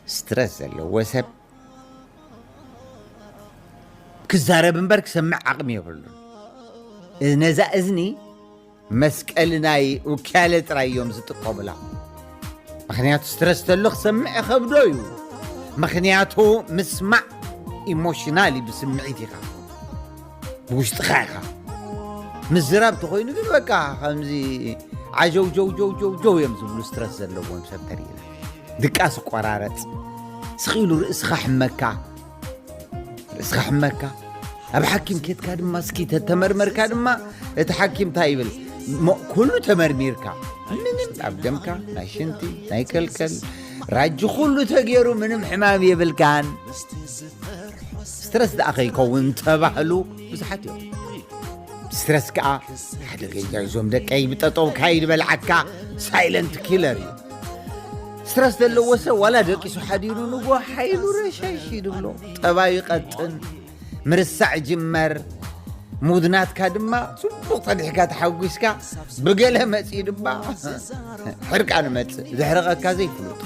ስትረስ ዘለዎ ሰብ ክዛረብ እምበር ክሰምዕ ዓቕሚ የብሉን። ነዛ እዝኒ መስቀል ናይ ውክያለ ጥራይ እዮም ዝጥቀሙላ። ምኽንያቱ ስትረስ ተሎ ክሰምዕ ይኸብዶ እዩ። ምኽንያቱ ምስማዕ ኢሞሽናል እዩ፣ ብስምዒት ኢኻ፣ ብውሽጥኻ ኢኻ። ምዝራብ ተኾይኑ ግን በቃ ከምዚ ዓጀው ጀው ጀው ጀው ጀው እዮም ዝብሉ ስትረስ ዘለዎም ሰብ ተሪእና። ድቃስ ቆራረጽ፣ ስኺሉ ርእስኻ ሕመካ፣ ርእስኻ ሕመካ። ኣብ ሓኪም ኬትካ ድማ እስኪ ተተመርመርካ ድማ እቲ ሓኪም እንታይ ይብል? ሞ- ኩሉ ተመርሚርካ ምንም ኣብ ደምካ ናይ ሽንቲ ናይ ከልከል ራጂ ኩሉ ተገይሩ ምንም ሕማም የብልካን። ስትረስ ደኣ ከይከውን ተባህሉ ብዙሓት እዮም። ስትረስ ከዓ ሓደገኛ እዩ። እዞም ደቀይ ብጠጠው ካይድ በልዓካ ሳይለንት ኪለር እዩ። ስትረስ ዘለዎ ሰብ ዋላ ደቂሱ ሓዲሩ ንጎ ሓይሉ ረሸሽ ይድብሎ፣ ጠባዩ ይቐጥን፣ ምርሳዕ ይጅመር። ሙድናትካ ድማ ጽቡቕ ጸኒሕካ ተሓጒስካ ብገለ መጺኡ ድማ ሕርቃን መጽእ፣ ዘሕርቐካ ዘይፍሉጥ።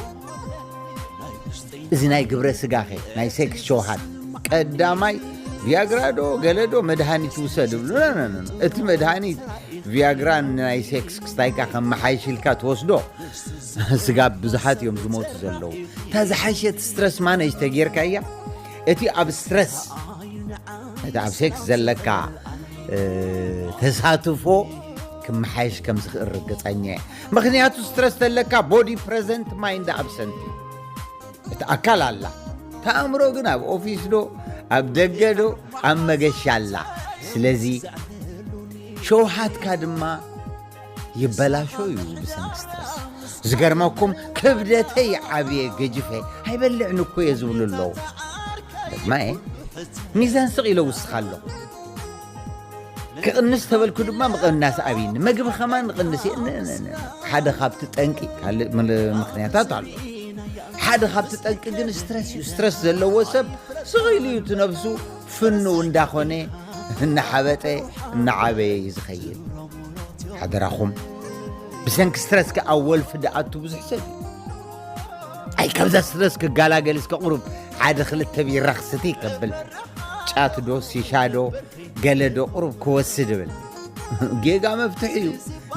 እዚ ናይ ግብረ ስጋኸ ናይ ሴክስ ሸውሃት ቀዳማይ ቪያግራ ዶ ገለ ዶ መድሃኒት ውሰድ ብሉ። ኖ፣ ኖ፣ ኖ፣ ኖ። እቲ መድሃኒት ቪያግራን ናይ ሴክስ ክስታይካ ከመሓይሽልካ ትወስዶ ስጋብ ብዙሓት እዮም ዝሞቱ ዘለዉ። እታ ዝሓሸት ስትረስ ማነጅ ተጌርካያ፣ እቲ ኣብ ስትረስ እቲ ኣብ ሴክስ ዘለካ እ፣ ተሳትፎ ክመሓየሽ ከም ዝኽእል ርግጸኛ እየ። ምኽንያቱ ስትረስ ተለካ ቦዲ ፕረዘንት ማይንድ ኣብሰንት እዩ። እቲ ኣካል ኣላ፣ እቲ ኣእምሮ ግን ኣብ ኦፊስ ዶ ኣብ ደገ ዶ ኣብ መገሻ ኣላ። ስለዚ ሸውሃትካ ድማ ይበላሾ እዩ ብሰንኪ ስትረስ። ዝገርመኩም ክብደተይ ዓብየ ገጅፈ ኣይበልዕን እኮ እየ ዝብሉ ኣለዉ። ድማ እየ ሚዛን ስቕ ኢለ ውስኽ ኣለኹ። ክቕንስ ተበልኩ ድማ ምቕናስ ኣብይኒ። መግቢ ከማን ንቕንስ እየ። ን- ን- ን- ሓደ ካብቲ ጠንቂ ካልእ ምል- ምኽንያታት ኣሎ። ሓደ ካብቲ ጠንቂ ግን ስትረስ እዩ። ስትረስ ዘለዎ ሰብ ስቕ ኢሉ እዩ እቲ ነብሱ ፍንው እንዳኾነ እናሓበጠ እናዓበየ እዩ ዝኸይድ። ሓደራኹም ብሰንኪ ስትረስ ከኣ ወልፊ ድኣቱ ብዙሕ ሰብ እዩ። ኣይ ካብዛ ስትረስ ክጋላገል እስከ ቁሩብ ሓደ ክልተ ቢራ ክስቲ ከብል ጫት ዶ ሲሻ ዶ ገለ ዶ ቁሩብ ክወስድ እብል። ጌጋ መፍትሒ እዩ።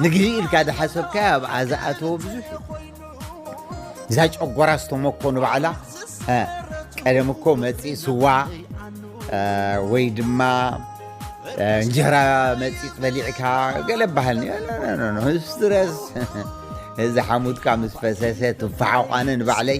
ንግዜ ኢልካ ዝሓሰብካዮ ኣብኣ ዝኣተወ ብዙሕ እዩ። እዛ ጨጎራ ዝተመኮ ንባዕላ እ፣ ቀደም እኮ መፂእ ስዋ እ፣ ወይ ድማ እ፣ እንጀራ መፂፅ በሊዕካ ገለ በሃል ስትረስ እዚ ሓሙድካ ምስ ፈሰሰ ትፋሓቋነ ንባዕለይ